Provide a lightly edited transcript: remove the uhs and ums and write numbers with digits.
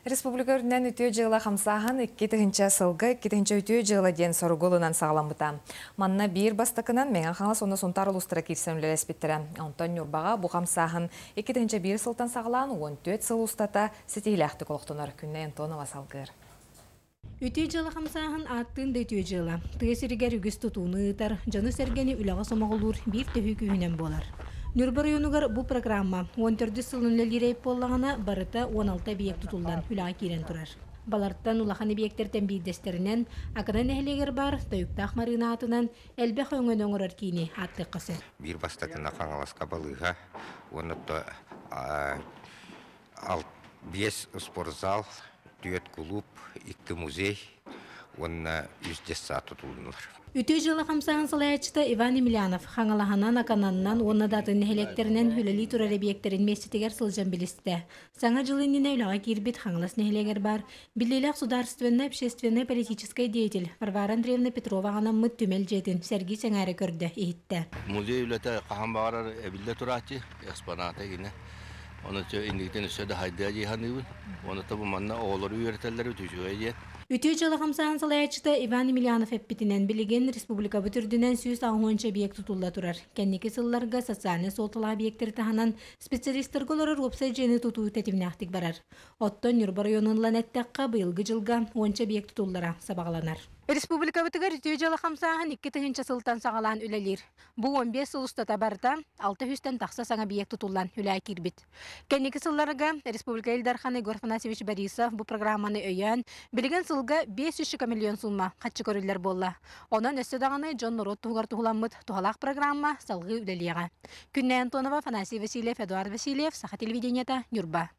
Республика үрдүнэн үтүө дьыала хамсааһын 2000 сылга 2000 үтүө дьыала диэн соругу ылынан саҕаламмыта. Манна биир бастакынан Мэҥэ Хаҥалас уонна Сунтаар улуустара киирсэн үлэлэспиттэрэ. Онтон Ньурбаҕа бу хамсааһын 2001 сылтан саҕалаан 14 сыл устата ситиһиилээхтик олохтонор. Күннэй Антонова салгыыр. Үтүө дьыала хамсааһын ааттыын да үтүө дьыала. Тыа сиригэр үгүс тутууну ыытар, дьону-сэргэни үлэҕэ сомоҕолуур биир төһүү күүһүнэн буолар. Ньурба оройуонугар бу программа 14 сылын үлэлиир буоллаҕына, барыта 16 эбийиэк тутуллан үлэҕэ киирэн турар. Балартан улахан эбийиэктэртэн биирдэстэринэн Акана нэһилиэгэр баар Тойуктаах Марыына аатынан элбэх өҥөнү оҥорор киини ааттыахха сөп. Биир бастакына Хаҥаласка балыыһа уонна биэс спортзал, түөрт кулууп, икки музей уонна үс детсад тутулуннулар. Үтүө дьыала хамсааһын салайааччыта Иван Емельянов Хаҥалаһынан, Акананнан уонна да атын нэһилиэктэринэн үлэлии турар эбийиэктэрин миэстэтигэр сылдьан билистэ. Саҥа дьыл иннинэ үлэҕэ киирбит Хаҥалас нэһилиэгэр баар биллиилээх судаарственнай, общественнай, политическай деятель Варвара Андреевна Петрова анаммыт түмэл дьиэтин сэргии сэҥээрэ көрдө, иһиттэ. Музей үлэтэ хаһан баҕарар эбиллэ турааччы, экспоната гинэ. Оны инникитин өссө да хайдыа дии саныыбын. Оны бу манна оҕолору үөрэтэллэр үчүгэй диэн. Үтүө дьыала хамсааһын салайааччыта Иван Емельянов эппитинэн, билигин республикабыт үрдүнэн 160 объект тутулла турар. Кэнники сылларга социальнай суолталаах объектары таһынан специалистарга олорор уопсай дьиэни тутуу тэтимнээхтик барар. Оттон Ньурба районун ылан эттэххэ, быйылгы дьылга уонча объект тутуллара сабаҕаланар. Республикабытыгар үтүө дьыала хамсааһын 2000 сылтан саҕалаан үлэлиир. Бу 15 сыл устата барыта 600-тэн тахса саҥа объект тутуллан үлэҕэ киирбит. Кэнники сылларга Республика Ил Дархана Егор Афанасьевич Борисов бу программаны өйөөн, билигин сылга 500 миллион сумма харчы көрүллэр буолла. Онон өссө даҕаны дьон-норуот туһугар туһуламмыт туһалаах программа салгыы үлэлиэҕэ. Күннэй Антонова, Афанасий Васильев, Эдуард Васильев, Саха телевидениета, Ньурба.